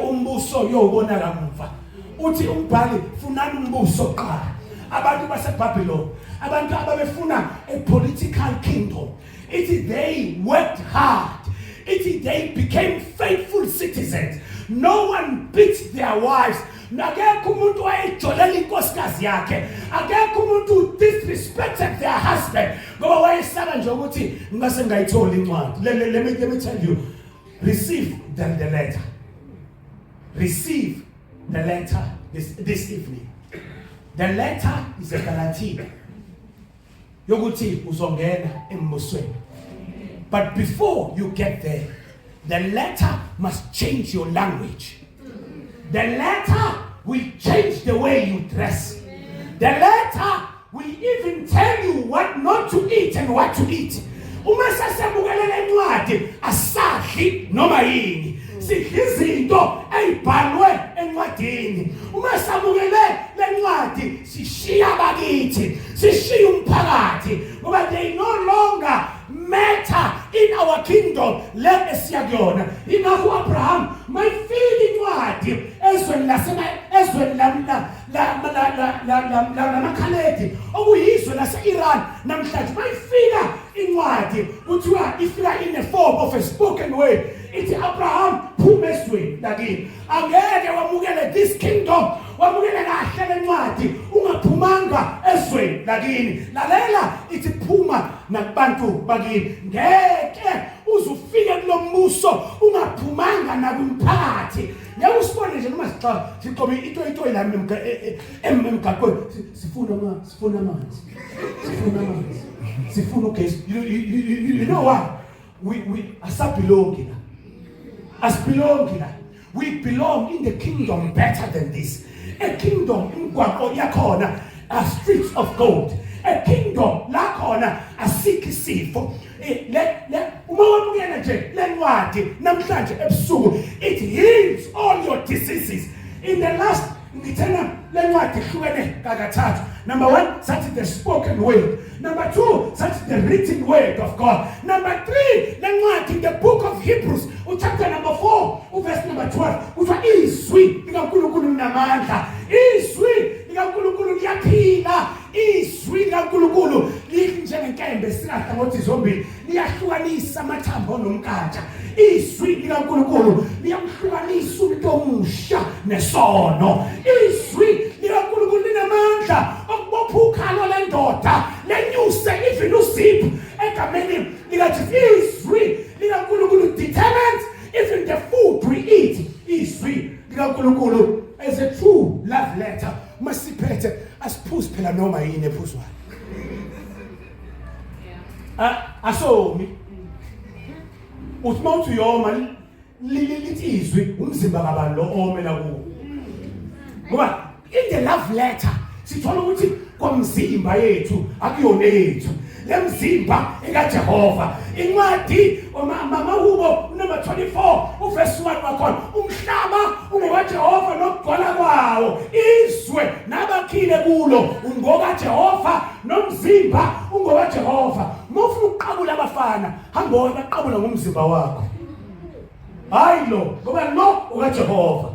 Umbuso uyowubona kamuva. Uthi umbhali funani umbuso kuqala. Abantu baseBabylon, abantu ababefuna a political kingdom, ithi they worked hard. Ithi they became faithful citizens. No one beat their wives. Akekho umuntu wayejolela inkosikazi yakhe. Akekho umuntu who disrespected their husband, ngoba wayesaba nje ukuthi ngase ngayitholi incwadi. Let me tell you, receive the letter. Receive the letter this evening. The letter is a guarantee yokuthi uzongena embusweni. But before you get there, the letter must change your language. The letter will change the way you dress. The letter will even tell you what not to eat and what to eat. Uma sesemukele lencwadi, asadli noma yini, sidla izinto ezibhalwe encwadini. Uma samukele lencwadi, sishiya bakithi, sishiya umphakathi, ngoba they no longer matter in our kingdom le esiya kuyona. Ingakho uAbraham mayifika incwadi ezweni lasema ezweni la lamaKhaledi, okuyizwe lase-Iran namhlanje, mayifika incwadi, kuthiwa ifika in a form of a spoken word. Ithi, "Abraham, phuma ezweni lakini. Angeke wamukele this kingdom, wamukele kahle lencwadi ungaphumanga ezweni lakini." Lalela, ithi phuma nakubantu bakini. Ngeke Uze ufike kulombuso ungaphumanga nakwimphakathi. Ngeke usibone nje noma sixoxa sixobe ito ito la emgaqweni sifuna amanzi, sifuna amanzi. Sifuna amanzi. Sifuna ugesi. You know why? We asabelongi la. Asibelongi la. We belong in the kingdom better than this. A kingdom imigwaqo yakhona are streets of gold. A kingdom la khona asikho isifo. Le uma wamukela nje lencwadi namhlanje ebusuku, it heals all your diseases. In the last ngithena lencwadi ihlukene kakathathu. Number 1, sathi the spoken word. Number 2, sathi the written word of God. Number 3, lencwadi, the book of Hebrews, uchapter number 4, uverse number 12, kuthiwa izwi likaNkulunkulu linamandla, izwi likaNkulunkulu liyaphila, izwi likaNkulunkulu linjengenkembe esingahlangothi zombili, liyahlukanisa amathambo nomnkantsha. Izwi likaNkulunkulu liyamhlukanisa umuntu omusha nesono. Izwi likaNkulunkulu linamandla okubopha ukhalo lendoda, lenyuse even uziphu egameni likaJesu. Izwi likaNkulunkulu determines even the food we eat. Izwi likaNkulunkulu is a true love letter. Masiphethe asiphuzi phela noma yini ephuzwayo. Asomi uthi uma uthi uyoma, lithi izwi umzimba kabani lo omela kuwo, ngoba in the love letter sithola ukuthi kwamzimba yethu akuyona yethu, lemzimba ekaJehova. Incwadi Mahubo number 24 uverse 1 wakhona, umhlaba ungokaJehova nokugcwala kwawo, izwe nabakhile kulo. UngokaJehova nomzimba ungokaJehova. Uma ufuna ukuqabula abafana, hamba baqabula ngomzimba wakho, hayi lo, ngoba lo ukaJehova,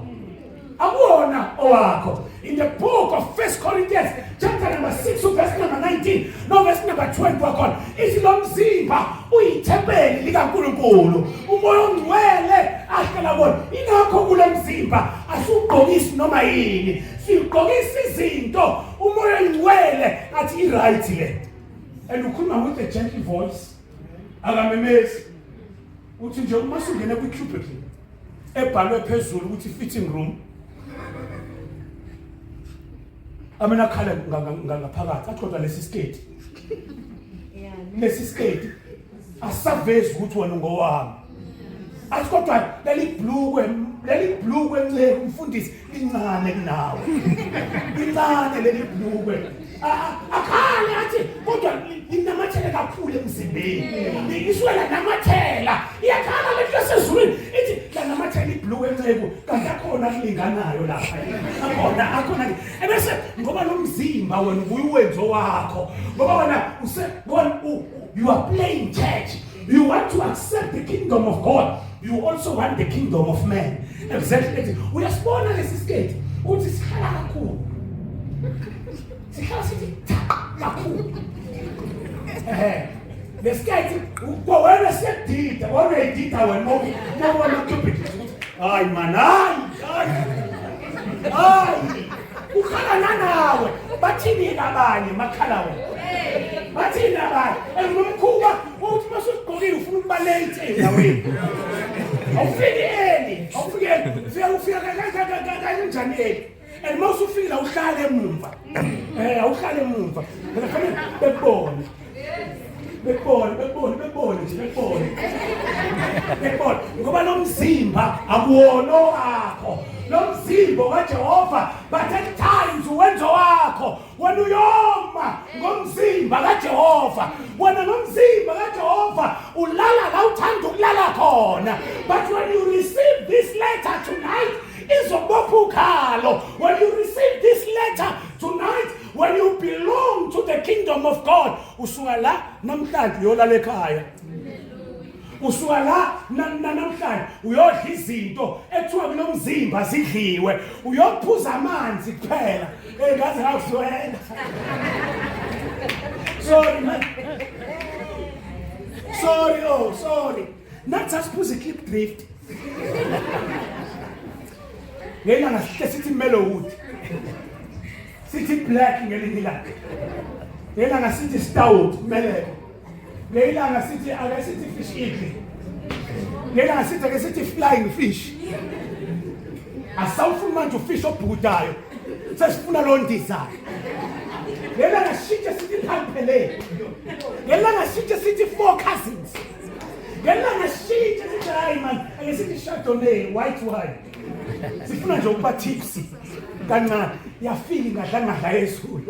akuwona owakho. In the book of First Corinthians chapter number 6, verse number 19 no verse number 20 wakhona, ithi lo mzimba uyithempeli likaNkulunkulu, uMoya oNgcwele ahlala kuwona. Ingakho kulo mzimba asugqokisi noma yini, sigqokisa izinto uMoya oNgcwele athi i-right le. And ukhuluma with a gentle voice, akamemezi. Uthi nje uma sungena kwi-cubicle ebhalwe phezulu ukuthi fitting room, amena akhala ngaphakathi athi, kodwa lesi siketi, lesi siketi asavezi ukuthi wena ungowami. Athi, kodwa leli blukwe nceke umfundisi lincane kunawe, lincane leli blukwe. Akhale athi, kodwa linamathele kakhulu emzimbeni, isuke lanamathela. Iyakhala lento yasezulwini, ithi lanamathela ibhlukwe enceku, kanti akhona kulinganayo lapha, akhona, akhona. Ebese ngoba lo mzimba wena ubuyiwenzo wakho, ngoba wena use ngoba you are playing church. You want to accept the kingdom of God, you also want the kingdom of man. Exactly. Ethi uyasibona lesi siketi ukuthi sihlala kakhulu, sihlala sithi kakhulu. Lesiketi kwawena siyadida, wena uyayidida wena mawubona cubicle ukuthi hayi man, hayi, hayi, hayi, ukhala nanawe. Bathini abanye makhala wena? Bathini abanye? And nomkhuba uthi masusigqokile ufuna ukuba late endaweni, awufiki early, awufiki early, ufika kanjani early? And uma usufika uhlale emumva, awuhlale emumva phela, fanele bekubone, bekubone, bekubone, bekubone nje, bekubone, bekubone, ngoba lo mzimba akuwona wakho, lo mzimba kaJehova. But at times uwenzo wakho wena, uyoma ngomzimba kaJehova. Wena ngomzimba kaJehova ulala la uthanda ukulala khona. But when you receive this letter tonight, izobopha ukhalo. When you receive this letter tonight, when you belong to the kingdom of God, usuka la namhlanje uyolala ekhaya. Usuka la namhlanje uyodla izinto ekuthiwa kulomzimba zidliwe, uyophuza amanzi kuphela. Ngaze ngakuzwela. Sorry man, sorry, oh sorry. Nathi asiphuza iKlipdrift ngelanga, sihle sithi Mellowood, sithi black ngelinye ilanga, ngelanga sithi stout meleko, ngelanga sithi ake sithi Fish Eagle. Lena sithi ke sithi flying fish. Asawufuni manje ufish obhukudayo. Sesifuna lo ndizayo. Lena ngashintshe sithi phampele. Lena ngashintshe sithi four cousins. Lena ngashintshe sithi hayi man, ake sithi Chardonnay, white wine. Sifuna nje ukuba tipsy kancane. Yafika ingadla ngadla yezulu.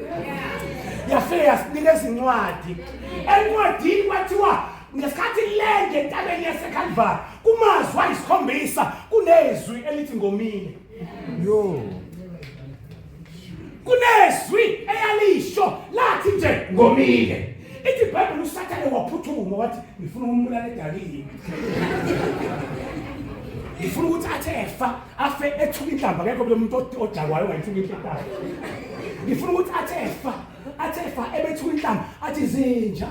Yafika yasinikeza incwadi. Encwadini kwathiwa ngesikhathi lende entabeni yaseCalvary kumazwi ayisikhombisa kunezwi elithi ngomile. Yo. Kunezwi eyalisho lathi nje ngomile. Ithi iBhayibheli uSathane waphuthuma wathi ngifuna ukumbulala edakini. Ngifuna ukuthi athe efa afe ethuka inhlamba, akekho lo muntu odakwayo ongayithuka inhlamba. Ngifuna ukuthi athe efa athe efa ebethuka inhlamba athi zinja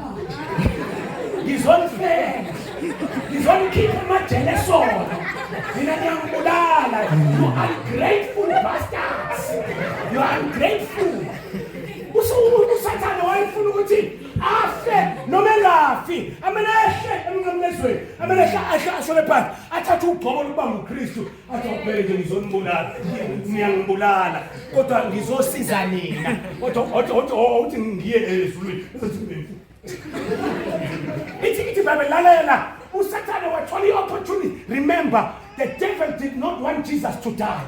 ngizonifela, ngizonikhipha emajele esono, nina niyangibulala, you ungrateful bastards, you are ungrateful. USathane wayefuna ukuthi afe noma engafi, amele ehle emnqamlezweni, amele ehle ahle ashone phansi, athathe ugcobo lokuba nguKristu, athi awubheke nje ngizonibulala, niyangibulala kodwa ngizosiza nina, kodwa kodwa uthi ngiye ezulwini. Ithi babelalela uSathane wathola i-opportunity. Remember, the devil did not want Jesus to die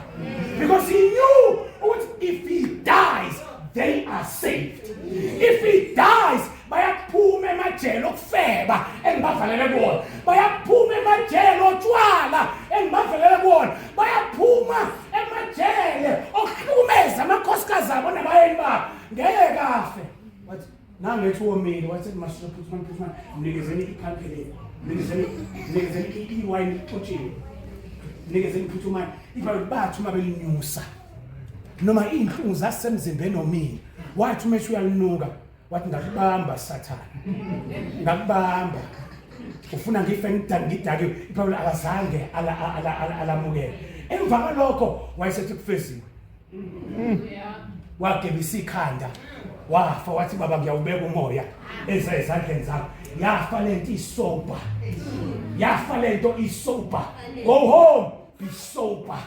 because he knew ukuthi if he dies they are saved. If he dies bayaphuma emajele okufeba engibavalele kuwona, bayaphuma emajele otshwala engibavalele kuwona, bayaphuma emajele okuhlukumeza amakhosikazi abo nabayeni babo, ngeke afe. Wathi nangethi womile, wathi masusa phuthumani phuthumani, mnikezeni iphampheleni, mnikezeni iwayini lixutshiwe, mnikezeni phuthumani. Ibhayibheli bathi uma belinyusa noma iy'nhlungu zasemzimbeni omile, wathi uma ethi uyalinuka wathi ngakubamba Sathane, ngakubamba, ufuna ngife ngidakiwe. IBhayibheli akazange alamukele. Emva kwalokho wayesethi kufeziwe, wagebisa ikhanda wafa, wathi baba ngiyawubeka umoya eza ezandleni zakho. Yafa lento isober, yafa lento isober. Go home, be sober,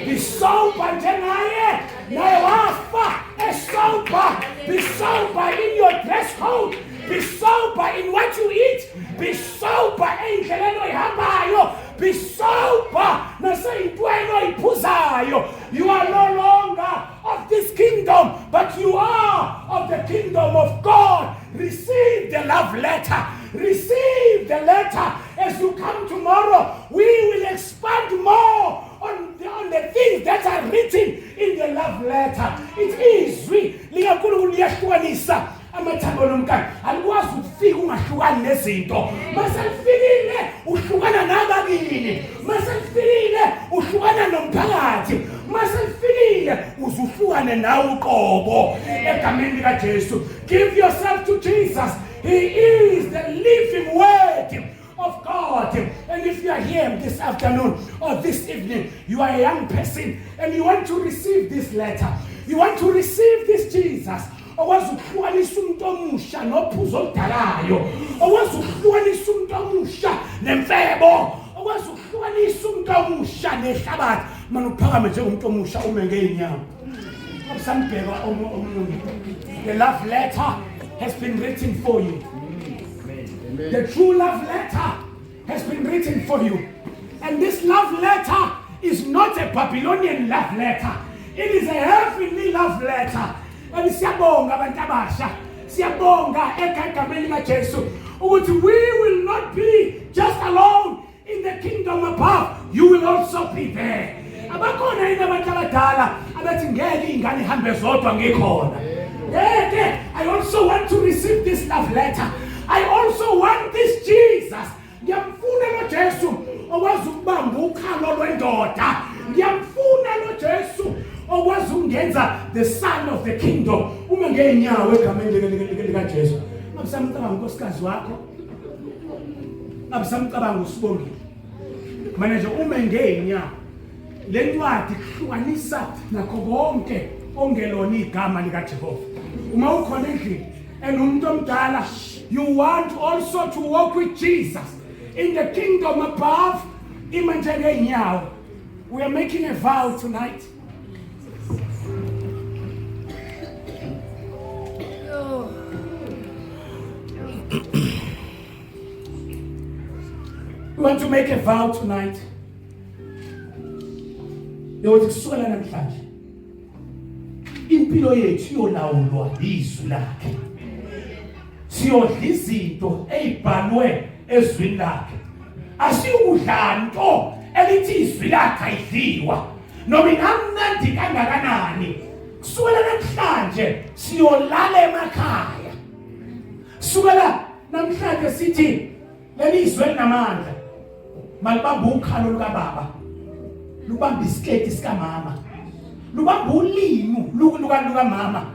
be sober njengaye, naye wafa esober. Be sober in your dress code, be sober in what you eat, be sober ey'ndleleni oyihambayo, be sober nasey'ntweni oyiphuzayo. You are no longer of this kingdom, but you are of the kingdom of God. Receive the love letter, receive the letter. As you come tomorrow, we will expand more on the things that are written in the love letter. It izwi likaNkulunkulu liyahlukanisa amathambo nomkani. Alikwazi ukufika ungahlukani nezinto. Mase lifikile uhlukana nabakini, mase lifikile uhlukana nomphakathi, mase lifikile uzuhlukane nawe uqobo egameni likaJesu. Give yourself to Jesus. He is the living word of God. And if you are here this afternoon or this evening, you are a young person and you want to receive this letter, you want to receive this Jesus okwazi ukuhlukanisa umuntu omusha nophuzo oludalayo, okwazi ukuhlukanisa umuntu omusha nemfebo, okwazi ukuhlukanisa umuntu omusha nehlabathi, manje uphakame njengomuntu omusha ume ngey'nyawo. Abusambheka omunye. The love letter has been written for you. The true love letter has been written for you. And this love letter is not a Babylonian love letter. It is a heavenly love letter. And siyabonga abantu abasha. Siyabonga egameni likaJesu ukuthi we will not be just alone in the kingdom above. You will also be there. Abakhona yini abantu abadala abathi ngeke ingane ihambe zodwa ngikhona? Ngeke. I also want to receive this love letter. I also want this Jesus. Ngiyamfuna lo Jesu okwazi ukubamba ukhalo lwendoda. Ngiyamfuna lo Jesu okwazi ukungenza the son of the kingdom. Uma ngeenyawo egameni likaJesu. Ngabusamcabanga unkosikazi wakho. Ngabusamcabanga usibongile. Manje nje ume ngeenyawo. Le ncwadi kuhlukanisa nakho konke ongelona igama likaJehova. Uma ukhona endlini and umuntu omdala, you want also to walk with Jesus. in the kingdom above, ima njengeenyawo. We are making a vow tonight. We want to make a vow tonight. Yokuthi kusukela namhlanje impilo yethu iyolawulwa izwi lakhe. Siyodla izinto ezibhalwe ezwini lakhe. Asiyukudla nto elithi izwi lakhe ayidliwa. Noma ingamnandi kangakanani. Kusukela namhlanje siyolala emakhaya. Sukela namhlanje sithi leli izwe linamandla malibamba ukhalo lukababa lubamba isiketi sikamama lubamba ulimi luka lukamama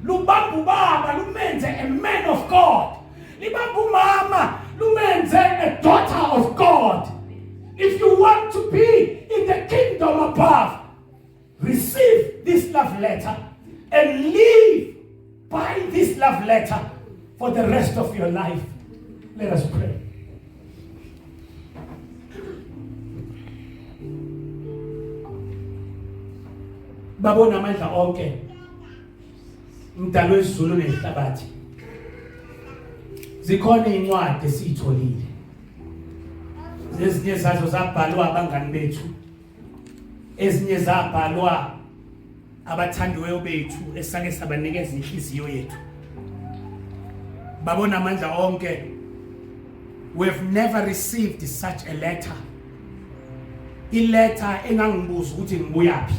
lubamba ubaba lumenze a man of God libamba umama lumenze a daughter of God. If you want to be in the kingdom above, receive this love letter and live by this love letter for the rest of your life. Let us pray. Babona amandla onke, mdalo wezulu nehlabathi. Zikhona incwadi esiyitholile, ezinye zazo zabhalwa abangani bethu, ezinye zabhalwa abathandiweyo bethu esake sabanikeza inhliziyo yethu. Babona amandla onke, we have never received such a letter, iletter engangibuza ukuthi ngibuyaphi,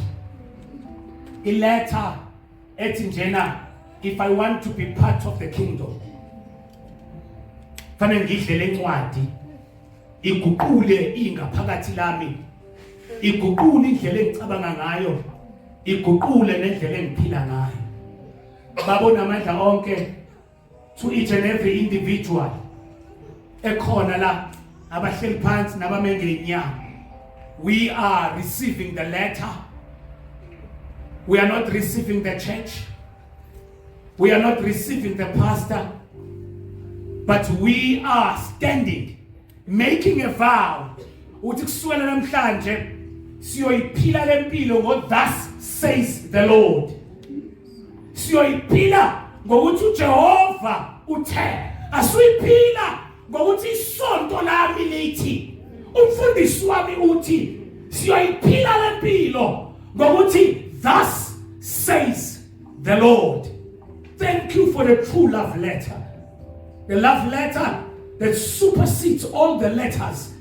iletter ethi njena, if I want to be part of the kingdom, fanele ngidle lencwadi, iguqule ingaphakathi lami, iguqule indlela engicabanga ngayo, iguqule nendlela engiphila ngayo. Babona amandla onke, to each and every individual ekhona la, abahleli phansi nabame ngeenyawo, we are receiving the letter. We are not receiving the church, we are not receiving the pastor, but we are standing making a vow uthi kusukela namhlanje siyoyiphila lempilo ngo thus says the Lord. Siyoyiphila ngokuthi uJehova uthe, asiyiphila ngokuthi isonto lami lithi, umfundisi wami uthi. Siyoyiphila lempilo ngokuthi thus says the Lord. Thank you for the true love letter, the love letter that supersedes all the letters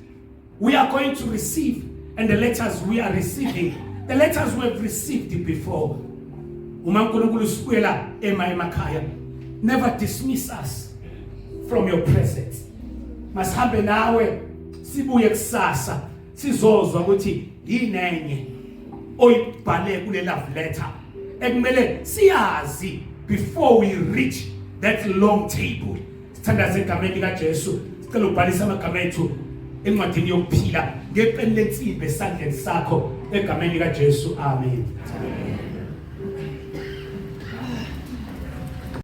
we are going to receive and the letters we are receiving, the letters we have received before. Uma uNkulunkulu sibuyela ema emakhaya, never dismiss us from your presence. Masihambe nawe, sibuye kusasa sizozwa ukuthi yinenye oyibhale kule love letter ekumele siyazi before we reach that long table. Sithandaze egameni likaJesu, sicela ubhalise amagama ethu encwadini yokuphila ngepeni lensimbi esandleni sakho, egameni likaJesu, amen.